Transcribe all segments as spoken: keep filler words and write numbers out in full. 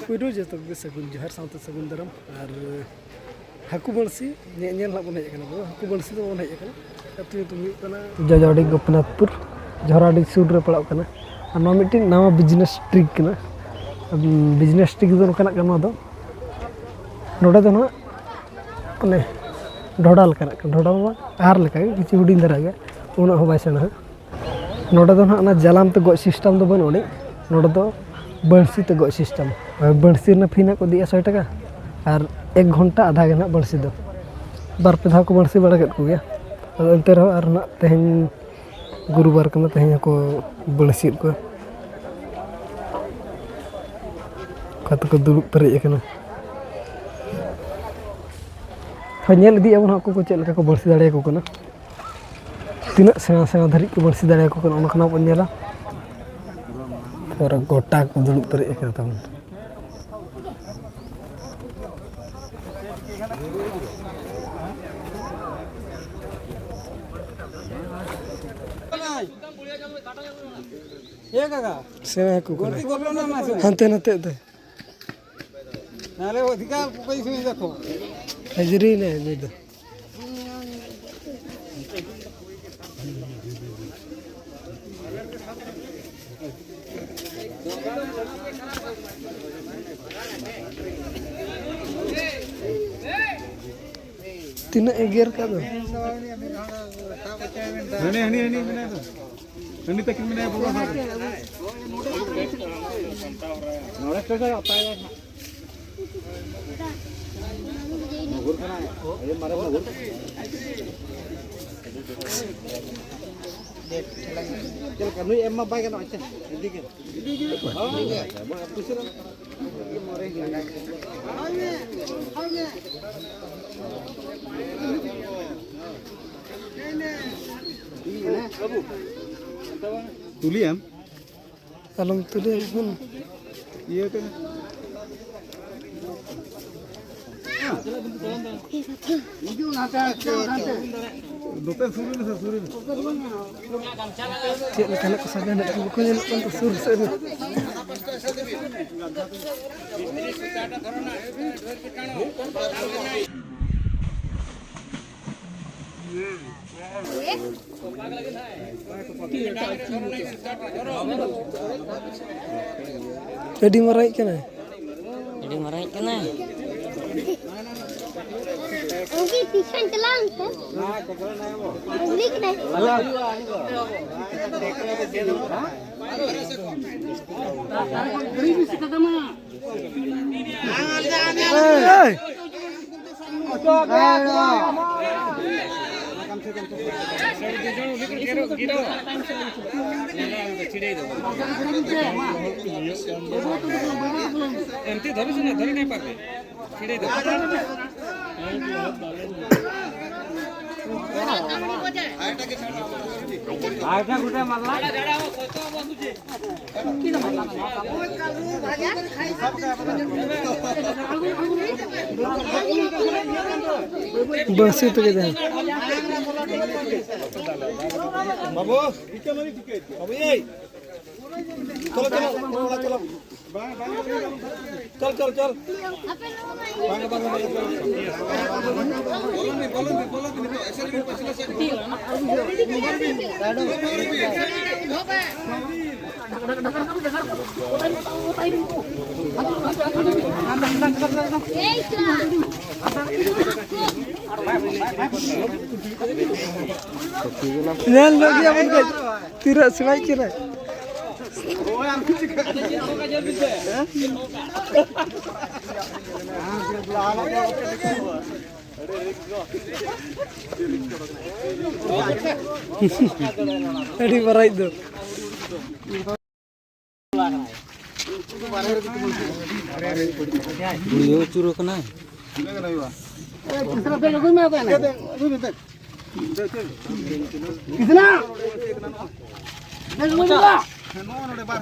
ᱯᱩᱭᱞᱩ ᱡᱚᱛᱚ ᱠᱚᱜᱮ ᱥᱟᱹᱜᱩᱱ ᱡᱚᱦᱟᱨ ᱥᱟᱶᱛᱮ ᱥᱟᱹᱜᱩᱱ ᱫᱟᱨᱟᱢ᱾ ᱟᱨ ᱦᱟᱹᱠᱩ ᱵᱟᱹᱲᱥᱤ ᱧᱮ-, ᱧᱮᱞ ᱦᱟᱸᱜ ᱵᱚᱱ ᱦᱮᱡ ᱟᱠᱟᱱᱟ, ᱵᱟᱵᱟ᱾ ᱦᱟᱹᱠᱩ ᱵᱟᱹᱲᱥᱤ ᱫᱚ ᱵᱟᱵᱚᱱ ᱦᱮᱡ ᱟᱠᱟᱱᱟ᱾ ᱟᱹᱛᱩ ᱧᱩᱛᱩᱢ ᱦᱩᱭᱩᱜ ᱠᱟᱱᱟ ᱡᱚᱡᱚᱰᱤ ᱜᱳᱯᱤᱱᱟᱛᱷᱯᱩᱨ, ᱡᱷᱚᱨᱟᱰᱤ ᱥᱩᱨ ᱨᱮ ᱯᱟᱲᱟᱜ ᱠᱟᱱᱟ᱾ ᱟᱨ ᱱᱚᱣᱟ ᱢᱤᱫᱴᱤᱡ ᱱᱟᱣᱟ business trick ᱠᱟᱱᱟ᱾ ᱟᱨ business trick ᱫᱚ ᱱᱚᱝᱠᱟᱱᱟᱜ ᱠᱟᱱᱟ ᱱᱚᱣᱟ ᱫᱚ᱾ ᱱᱚᱰᱮ ᱫᱚ ᱱᱟᱦᱟᱜ ᱚᱱᱮ ᱰᱷᱚᱰᱟ ᱞᱮᱠᱟᱱᱟᱜ ᱠᱟᱱᱟ, ᱰᱷᱚᱰᱟ ᱢᱟ ᱟᱦᱟᱨ ᱞᱮᱠᱟᱜᱮ, ᱠᱤᱪᱷᱩ ᱦᱩᱰᱤᱧ ᱫᱷᱟᱨᱟ ᱜᱮᱭᱟ, ᱩᱱᱟᱹᱜ ᱦᱚᱸ ᱵᱟᱭ ᱥᱮᱬᱟ ᱦᱟᱸᱜ᱾ ᱱᱚᱰᱮ ᱫᱚ ᱱᱟᱦᱟᱜ ᱚᱱᱟ ᱡᱟᱞᱟᱢ ᱛᱮ ᱜᱚᱡ system ᱫᱚ ᱵᱟᱹᱱᱩᱜ ᱟᱹᱱᱤᱡ, ᱱᱚᱰᱮ ᱫᱚ ᱵᱟᱹᱲᱥᱤ ᱛᱮ ᱜᱚᱡ system᱾ ᱵᱟᱹᱲᱥᱤ ᱨᱮᱱᱟᱜ fee ᱱᱟᱦᱟᱜ ᱠᱚ ᱤᱫᱤᱭᱮᱫᱼᱟ ᱥᱚᱭ ᱴᱟᱠᱟ, ᱟᱨ ᱮᱠ ᱜᱷᱚᱱᱴᱟ ᱟᱫᱷᱟ ᱜᱮ ᱱᱟᱦᱟᱜ ᱵᱟᱹᱲᱥᱤ ᱫᱚ᱾ ᱵᱟᱨ ᱯᱮ ᱫᱷᱟᱣ ᱠᱚ ᱵᱟᱹᱲᱥᱤ ᱵᱟᱲᱟ ᱠᱮᱫ ᱠᱚᱜᱮᱭᱟ, ᱟᱫᱚ ᱮᱱᱛᱮ ᱨᱮᱦᱚᱸ ᱟᱨ ᱱᱟᱦᱟᱜ ᱛᱮᱦᱮᱧ ᱜᱩᱨᱩᱵᱟᱨ ᱠᱟᱱᱟ, ᱛᱮᱦᱮᱧ ᱦᱚᱸᱠᱚ ᱵᱟᱹᱲᱥᱤᱭᱮᱫ ᱠᱚᱣᱟ᱾ ᱚᱠᱟ ᱛᱮᱠᱚ ᱫᱩᱲᱩᱵ ᱯᱮᱨᱮᱡ ᱟᱠᱟᱱᱟ᱾ ᱦᱳᱭ, ᱧᱮᱞ ᱤᱫᱤᱭᱮᱫᱼᱟ ᱵᱚᱱ ᱦᱟᱸᱜ ᱚᱠᱚᱭ ᱠᱚ ᱪᱮᱫ ᱞᱮᱠᱟ ᱠᱚ ᱵᱟᱹᱲᱥᱤ ᱫᱟᱲᱮᱭᱟᱠᱚ ᱠᱟᱱᱟ, ᱛᱤᱱᱟᱹᱜ ᱥᱮᱬᱟ ᱥᱮᱬᱟ ᱫᱷᱟᱹᱨᱤᱡ ᱠᱚ ᱵᱟᱹᱲᱥᱤ ᱫᱟᱲᱮᱭᱟᱠᱚ ᱠᱟᱱᱟ, ᱚᱱᱟ ᱠᱷᱚᱱᱟᱜ ᱵᱚᱱ ᱧᱮᱞᱟ᱾ ᱯᱩᱨᱟᱹ ᱜᱚᱴᱟ ᱠᱚ ᱫᱩᱲᱩᱵ ᱯᱮᱨᱮᱡ ᱟᱠᱟᱱᱟ ᱛᱟᱵᱚᱱ᱾ ᱮ ᱠᱟᱠᱟ, ᱥᱮᱬᱟ ᱦᱟᱹᱠᱩ ᱠᱟᱱᱟ᱾ ᱜᱚᱞᱛᱤ ᱠᱚᱨᱞᱚ ᱱᱟ ᱢᱟ ᱥᱮ᱾ ᱦᱟᱱᱛᱮ ᱱᱟᱛᱮᱜ ᱫᱚ᱾ ᱱᱟᱞᱮ ᱚᱫᱷᱤᱠᱟ ᱠᱚ ᱠᱚᱭ ᱥᱩᱭ ᱫᱟᱠᱚ᱾ ᱦᱟᱡᱨᱤ ᱱᱮ ᱱᱩᱭ ᱫᱚ᱾ ᱛᱤᱱᱟᱹᱜ ᱮ ᱜᱮᱨ ᱠᱟᱜ ᱫᱚ᱾ ᱦᱟᱹᱱᱤ, ᱦᱟᱹᱱᱤ, ᱦᱟᱹᱱᱤ ᱢᱮᱱᱟᱭ ᱫᱚ᱾ ᱦᱟᱹᱱᱤ ᱛᱟᱹᱠᱤᱱ ᱢᱮᱱᱟᱭᱟ ᱵᱚᱞᱚ ᱥᱟᱶ᱾ ᱱᱚᱰᱮ ᱠᱚ ᱥᱟᱶ ᱟᱯᱟᱭ ᱫᱚ ᱱᱟᱦᱟᱜ᱾ ᱢᱟᱹᱜᱩᱨ ᱠᱟᱱᱟᱭ᱾ ᱟᱭᱳ ᱢᱟᱨᱮ ᱢᱟᱹᱜᱩᱨ᱾ ᱪᱮᱫ ᱞᱮᱠᱟ? ᱱᱩᱭ ᱮᱢ ᱢᱟ ᱵᱟᱭ ᱜᱟᱱᱚᱜᱼᱟ᱾ ᱟᱪᱪᱷᱟ, ᱤᱫᱤ ᱜᱮ᱾ ᱦᱳᱭ᱾ ᱵᱟᱝ, ᱯᱩᱭᱥᱟᱹ ᱫᱚ᱾ ᱛᱩᱞᱤᱭᱟᱢ? ᱟᱞᱚᱢ ᱛᱩᱞᱤᱭᱟ ᱵᱚᱱ᱾ ᱤᱭᱟᱹ ᱠᱟᱱᱟ᱾ ᱱᱚᱛᱮ ᱥᱩᱨ ᱨᱮ ᱥᱮ, ᱥᱩᱨ ᱨᱮ᱾ ᱪᱮᱫ ᱞᱮᱠᱟᱱᱟᱜ ᱠᱚ ᱥᱟᱵᱮ ᱱᱟᱜ ᱠᱚ ᱵᱟᱠᱚ ᱧᱮᱞᱚᱜ ᱠᱟᱱ ᱫᱚ ᱥᱩᱨ ᱥᱮᱫ ᱨᱮ᱾ ᱟᱹᱰᱤ ᱢᱟᱨᱟᱝ ᱠᱟᱱᱟᱭ᱾ ᱟᱹᱰᱤ ᱢᱟᱨᱟᱝ ᱠᱟᱱᱟᱭ᱾ ᱩᱱᱠᱤ ᱛᱤᱥ ᱠᱷᱚᱱ ᱪᱟᱞᱟᱣ ᱮᱱᱛᱮ? ᱩᱱᱤ ᱠᱟᱱᱟᱭ᱾ ᱮᱭ! ᱮᱢᱛᱤ ᱫᱷᱚᱨᱩ ᱥᱮ ᱱᱟ, ᱫᱷᱚᱨᱩ ᱱᱟᱭ ᱯᱟᱨᱵᱮ᱾ ᱪᱷᱤᱲᱟᱹᱭ ᱫᱚ᱾ ᱟᱪᱪᱷᱟ, ᱜᱩᱴᱟ ᱢᱟᱞᱟ᱾ ᱵᱟᱹᱥᱤ ᱛᱮᱜᱮ ᱫᱮ᱾ ᱵᱟᱹᱵᱩ, ᱵᱟᱹᱵᱩ, ᱮᱭ᱾ ᱪᱚᱞᱚ, ᱪᱚᱞᱚ, ᱪᱚᱞᱚ, ᱪᱚᱞᱚ᱾ ᱵᱟᱝ, ᱵᱟᱝ, ᱵᱟᱝ, ᱵᱟᱝ᱾ ᱪᱚᱞ, ᱪᱚᱞ, ᱪᱚᱞ᱾ ᱵᱟᱝ, ᱵᱟᱝ, ᱵᱟᱝ, ᱵᱟᱝ, ᱪᱚᱞ᱾ ᱵᱚᱞᱚᱱ ᱵᱤᱱ, ᱵᱚᱞᱚᱱ ᱵᱤᱱ, ᱵᱚᱞᱚᱱ ᱵᱤᱱ, ᱱᱤᱛᱚᱜ ᱮᱥᱮᱫ ᱵᱤᱱ, ᱯᱟᱹᱪᱷᱞᱟᱹ ᱥᱮᱫ᱾ ᱵᱚᱞᱚᱱ ᱵᱤᱱ, ᱮᱥᱮᱫ ᱵᱤᱱ, ᱮᱥᱮᱫ ᱵᱤᱱ᱾ ᱧᱮᱞ ᱧᱚᱜ ᱜᱮᱭᱟ ᱵᱚᱱ ᱠᱟᱹᱡ, ᱛᱤᱱᱟᱹᱜ ᱥᱮᱬᱟᱭ ᱠᱟᱱᱟ᱾ ᱟᱹᱰᱤ ᱢᱟᱨᱟᱝ ᱫᱚ᱾ ᱜᱩᱲᱭᱟᱹᱣ ᱟᱹᱪᱩᱨ ᱟᱠᱟᱱᱟᱭ᱾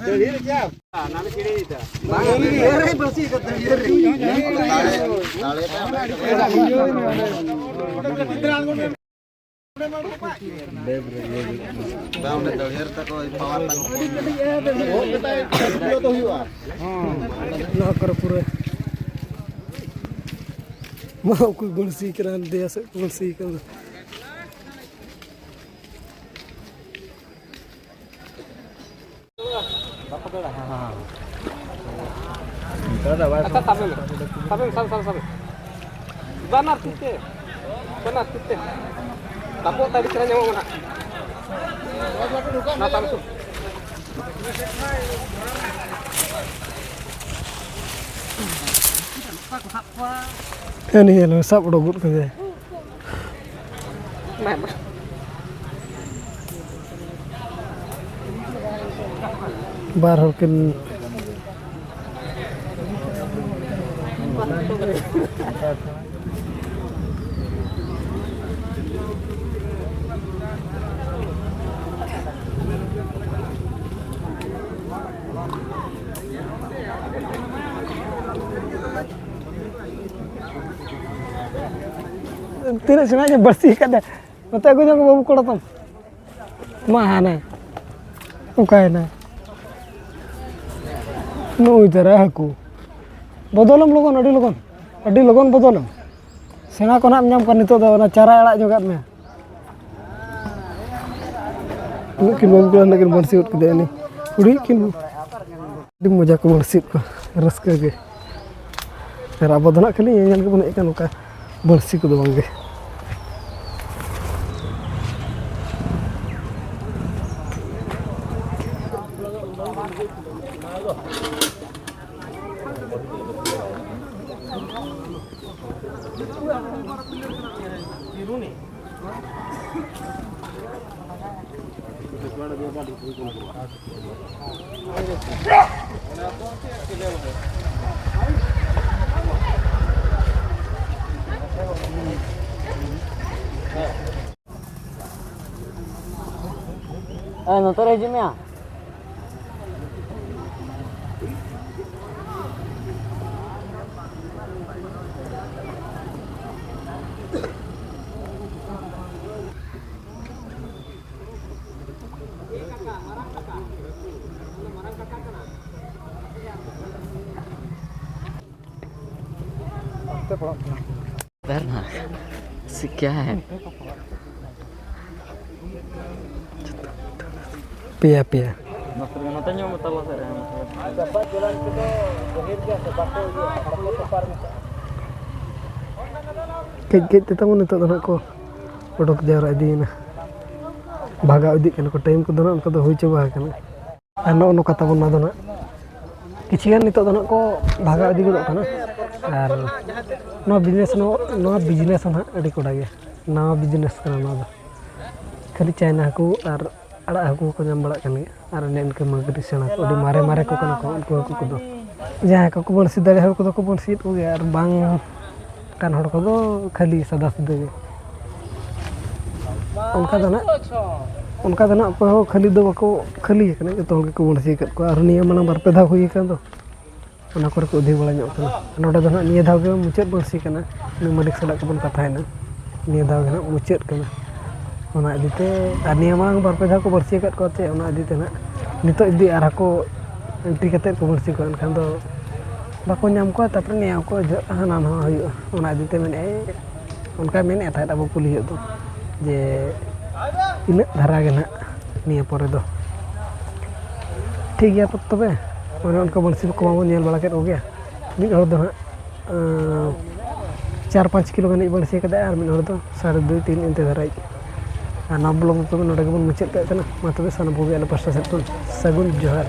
ᱵᱟᱝ, ᱚᱸᱰᱮ ᱫᱟᱹᱲᱭᱟᱹ ᱨᱮ ᱛᱟᱠᱚ ᱯᱟᱣᱟᱨ ᱛᱟᱠᱚ᱾ ᱱᱚᱣᱟ ᱠᱚᱨᱮ ᱯᱩᱨᱟᱹ ᱢᱟ ᱚᱠᱚᱭ ᱵᱟᱹᱲᱥᱤ ᱠᱟᱱᱟ, ᱫᱮᱭᱟ ᱥᱮᱫ ᱠᱚ ᱵᱟᱹᱲᱥᱤ ᱠᱟᱱᱟ᱾ ᱟᱪᱪᱷᱟ, ᱥᱟᱵ ᱢᱮ᱾ ᱥᱟᱵ ᱢᱮ, ᱥᱟᱵ, ᱥᱟᱵ, ᱥᱟᱵ ᱢᱮ᱾ ᱵᱟᱱᱟᱨ ᱛᱤ ᱛᱮ᱾ ᱵᱟᱱᱟᱨ ᱛᱤ ᱛᱮ᱾ ᱨᱟᱹᱯᱩᱫ ᱛᱟᱭ ᱟᱹᱰᱤ ᱪᱮᱦᱨᱟ ᱧᱟᱢᱚᱜ ᱠᱟᱱᱟ᱾ ᱱᱟ ᱥᱟᱵ ᱢᱮ᱾ ᱦᱮᱸ, ᱱᱤᱭᱟᱹ ᱞᱮ ᱥᱟᱵ ᱩᱰᱩᱠ ᱜᱚᱫ ᱠᱟᱫᱮᱭᱟ᱾ ᱵᱟᱨ ᱦᱚᱲ ᱠᱤᱱ ᱛᱤᱱᱟᱹᱜ ᱥᱮᱬᱟ ᱜᱮ ᱵᱟᱹᱲᱥᱤ ᱟᱠᱟᱫᱟ᱾ ᱱᱚᱛᱮ ᱟᱹᱜᱩ ᱧᱚᱜ ᱢᱮ ᱵᱟᱹᱵᱩ ᱠᱚᱲᱟ ᱛᱟᱢ᱾ ᱢᱟ ᱦᱟᱱᱮ ᱚᱠᱟᱭᱮᱱᱟᱭ? ᱱᱩᱭ ᱫᱷᱟᱨᱟ ᱦᱟᱹᱠᱩ᱾ ᱵᱚᱫᱚᱞᱮᱢ ᱞᱚᱜᱚᱱ, ᱟᱹᱰᱤ ᱞᱚᱜᱚᱱ, ᱟᱹᱰᱤ ᱞᱚᱜᱚᱱ ᱵᱚᱫᱚᱞᱮᱢ᱾ ᱥᱮᱬᱟ ᱠᱚ ᱱᱟᱜ ᱮᱢ ᱧᱟᱢ ᱠᱚᱣᱟ ᱱᱤᱛᱚᱜ ᱫᱚ, ᱚᱱᱟ ᱪᱟᱨᱟ ᱟᱲᱟᱜ ᱧᱚᱜᱟᱜ ᱢᱮ᱾ ᱩᱱᱟᱹᱜ ᱠᱤᱱ ᱵᱟᱹᱵᱩ ᱠᱚᱲᱟ, ᱩᱱᱟᱹᱜ ᱠᱤᱱ ᱵᱟᱹᱲᱥᱤ ᱜᱚᱫ ᱠᱮᱫᱮᱭᱟ ᱩᱱᱤ ᱦᱩᱰᱤᱧ ᱠᱤᱱ᱾ ᱟᱹᱰᱤ ᱢᱚᱡᱟ ᱠᱚ ᱵᱟᱹᱲᱥᱤᱭᱮᱫ ᱠᱚᱣᱟ, ᱨᱟᱹᱥᱠᱟᱹ ᱜᱮ᱾ ᱟᱨ ᱟᱵᱚ ᱫᱚ ᱱᱟᱜ ᱠᱷᱟᱹᱞᱤ ᱧᱮᱧᱮᱞ ᱜᱮᱵᱚᱱ ᱦᱮᱡ ᱟᱠᱟᱱ, ᱚᱱᱠᱟ ᱵᱟᱹᱲᱥᱤ ᱠᱚᱫᱚ ᱵᱟᱝᱜᱮ᱾ ᱮ, ᱱᱚᱛᱮ ᱨᱮ ᱦᱤᱡᱩᱜ ᱢᱮᱭᱟ᱾ खतरनाक। से क्या है? ᱯᱮᱭᱟ ᱯᱮᱭᱟ᱾ ᱱᱚᱛᱮ ᱧᱚᱜ ᱢᱮ, ᱛᱟᱞᱟ ᱥᱮᱫ ᱨᱮ᱾ ᱠᱟᱹᱡ ᱠᱟᱹᱡ ᱛᱮ ᱛᱟᱵᱚᱱ ᱱᱤᱛᱚᱜ ᱫᱚ ᱱᱟᱜ ᱠᱚ ᱚᱰᱚᱠ ᱡᱟᱣᱨᱟ ᱤᱫᱤᱭᱮᱱᱟ᱾ ᱵᱷᱟᱜᱟᱣ ᱤᱫᱤᱜ ᱠᱟᱱᱟ ᱠᱚ, ᱴᱟᱭᱤᱢ ᱠᱚᱫᱚ ᱱᱟᱜ ᱚᱱᱠᱟ ᱫᱚ ᱦᱩᱭ ᱪᱟᱵᱟ ᱟᱠᱟᱱᱟ᱾ ᱟᱨ ᱱᱚᱜᱼᱚ ᱱᱚᱝᱠᱟ ᱛᱟᱵᱚᱱ ᱱᱚᱣᱟ ᱫᱚ ᱱᱟᱜ ᱠᱤᱪᱷᱩ ᱜᱟᱱ ᱱᱤᱛᱚᱜ ᱫᱚ ᱱᱟᱜ ᱠᱚ ᱵᱷᱟᱜᱟᱣ ᱤᱫᱤ ᱜᱚᱫᱚᱜ ᱠᱟᱱᱟ᱾ ᱟᱨ ᱱᱚᱣᱟ ᱵᱤᱡᱽᱱᱮᱥ ᱱᱚᱣᱟ ᱵᱤᱡᱽᱱᱮᱥ ᱦᱚᱸ ᱱᱟᱜ ᱟᱹᱰᱤ ᱠᱚᱰᱟ ᱜᱮᱭᱟ, ᱱᱟᱣᱟ ᱵᱤᱡᱽᱱᱮᱥ ᱠᱟᱱᱟ ᱱᱚᱣᱟ ᱫᱚ᱾ ᱠᱷᱟᱹᱞᱤ ᱪᱟᱭᱱᱟ ᱦᱟᱹᱠᱩ ᱟᱨ ᱟᱲᱟᱜ ᱦᱟᱹᱠᱩ ᱠᱚ ᱧᱟᱢ ᱵᱟᱲᱟᱜ ᱠᱟᱱ ᱜᱮᱭᱟ᱾ ᱟᱨ ᱚᱱᱮ ᱚᱱᱠᱟ ᱢᱟᱹᱜᱽᱨᱤ ᱥᱮᱬᱟ ᱠᱚ, ᱟᱹᱰᱤ ᱢᱟᱨᱮ ᱢᱟᱨᱮ ᱠᱚ ᱠᱟᱱᱟ ᱠᱚ ᱩᱱᱠᱩ ᱦᱟᱹᱠᱩ ᱠᱚᱫᱚ᱾ ᱡᱟᱦᱟᱸᱭ ᱠᱚᱠᱚ ᱵᱟᱹᱲᱥᱤ ᱫᱟᱲᱮ ᱦᱚᱲ ᱠᱚᱫᱚ ᱠᱚ ᱵᱟᱹᱲᱥᱤᱭᱮᱫ ᱠᱚᱜᱮᱭᱟ, ᱟᱨ ᱵᱟᱝ ᱠᱟᱱ ᱦᱚᱲ ᱠᱚᱫᱚ ᱠᱷᱟᱹᱞᱤ ᱥᱟᱫᱟ ᱥᱤᱫᱟᱹ ᱜᱮ᱾ ᱚᱱᱠᱟ ᱫᱚ ᱱᱟᱜ ᱚᱱᱠᱟ ᱫᱚ ᱱᱟᱜ ᱚᱠᱚᱭ ᱦᱚᱸ ᱠᱷᱟᱹᱞᱤ ᱫᱚ ᱵᱟᱠᱚ ᱠᱷᱟᱹᱞᱤ ᱟᱠᱟᱱᱟ, ᱡᱚᱛᱚ ᱦᱚᱲ ᱜᱮᱠᱚ ᱵᱟᱹᱲᱥᱤ ᱟᱠᱟᱫ ᱠᱚᱣᱟ᱾ ᱟᱨ ᱱᱤᱭᱟᱹ ᱢᱟᱲᱟᱝ ᱵᱟᱨ ᱯᱮ ᱫᱷᱟᱣ ᱦᱩᱭ ᱟᱠᱟᱱ ᱫᱚ, ᱚᱱᱟ ᱠᱚᱨᱮ ᱠᱚ ᱤᱫᱤ ᱵᱟᱲᱟ ᱧᱚᱜ ᱠᱟᱱᱟ᱾ ᱱᱚᱰᱮ ᱫᱚ ᱱᱟᱜ ᱱᱤᱭᱟᱹ ᱫᱷᱟᱣ ᱜᱮ ᱢᱩᱪᱟᱹᱫ ᱵᱟᱹᱲᱥᱤ ᱠᱟᱱᱟ᱾ ᱩᱱᱤ ᱢᱟᱹᱞᱤᱠ ᱥᱟᱞᱟᱜ ᱠᱚᱵᱚᱱ ᱠᱟᱛᱷᱟᱭᱮᱱᱟ, ᱱᱤᱭᱟᱹ ᱫᱷᱟᱣ ᱜᱮ ᱱᱟᱜ ᱢᱩᱪᱟᱹᱫ ᱠᱟᱱᱟ᱾ ᱚᱱᱟ ᱤᱫᱤᱛᱮ ᱟᱨ ᱱᱤᱭᱟᱹ ᱢᱟᱲᱟᱝ ᱵᱟᱨ ᱯᱮ ᱫᱷᱟᱣ ᱠᱚ ᱵᱟᱹᱲᱥᱤ ᱟᱠᱟᱫ ᱠᱚᱣᱟ ᱛᱮ, ᱚᱱᱟ ᱤᱫᱤᱛᱮ ᱱᱟᱜ ᱱᱤᱛᱚᱜ ᱡᱩᱫᱤ ᱟᱨᱦᱚᱸ ᱠᱚ ᱮᱱᱴᱨᱤ ᱠᱟᱛᱮᱫ ᱠᱚ ᱵᱟᱹᱲᱥᱤ ᱠᱚᱣᱟ, ᱮᱱᱠᱷᱟᱱ ᱫᱚ ᱵᱟᱠᱚ ᱧᱟᱢ ᱠᱚᱣᱟ᱾ ᱛᱟᱨᱯᱚᱨᱮ ᱱᱤᱭᱟᱹ ᱠᱚ ᱡᱚ-, ᱦᱟᱱᱟ ᱱᱟᱣᱟ ᱦᱩᱭᱩᱜᱼᱟ᱾ ᱚᱱᱟ ᱤᱫᱤᱛᱮ ᱢᱮᱱᱮᱫᱼᱟᱭ, ᱚᱱᱠᱟ ᱢᱮᱱᱮᱫ ᱛᱟᱦᱮᱸᱫ ᱟᱵᱚ ᱠᱩᱞᱤ ᱦᱩᱭᱩᱜ ᱫᱚ, ᱡᱮ ᱤᱱᱟᱹᱜ ᱫᱷᱟᱨᱟ ᱜᱮ ᱱᱟᱜ ᱱᱤᱭᱟᱹ ᱯᱚᱨᱮ ᱫᱚ᱾ ᱴᱷᱤᱠ ᱜᱮᱭᱟ ᱛᱚᱵᱮ, ᱚᱱᱮ ᱚᱱᱠᱟ ᱵᱟᱹᱲᱥᱤ ᱠᱚ ᱢᱟᱵᱚᱱ ᱧᱮᱞ ᱵᱟᱲᱟ ᱠᱮᱫ ᱠᱚᱜᱮᱭᱟ᱾ ᱢᱤᱫ ᱦᱚᱲ ᱫᱚ ᱱᱟᱜ, ᱟᱸ, ᱪᱟᱨ ᱯᱟᱸᱪ ᱠᱤᱞᱳ ᱜᱟᱱᱤᱡ ᱵᱟᱹᱲᱥᱤ ᱠᱟᱫᱟᱭ, ᱟᱨ ᱢᱤᱫ ᱦᱚᱲ ᱫᱚ ᱥᱟᱲᱮ ᱫᱩᱭ ᱛᱤᱱ ᱤᱱᱠᱟᱹ ᱫᱷᱟᱨᱟᱭ᱾ ᱟᱨ ᱱᱚᱣᱟ ᱵᱞᱚᱜ ᱫᱚ ᱛᱚᱵᱮ ᱱᱚᱰᱮ ᱜᱮᱵᱚᱱ ᱢᱩᱪᱟᱹᱫ ᱠᱟᱜ ᱠᱟᱱᱟ᱾ ᱢᱟ ᱛᱚᱵᱮ ᱥᱟᱱᱟᱢ ᱠᱚᱜᱮ ᱟᱞᱮ ᱯᱟᱥᱴᱟ ᱥᱮᱫ ᱠᱷᱚᱱ ᱥᱟᱹᱜᱩᱱ ᱡᱚᱦᱟᱨ᱾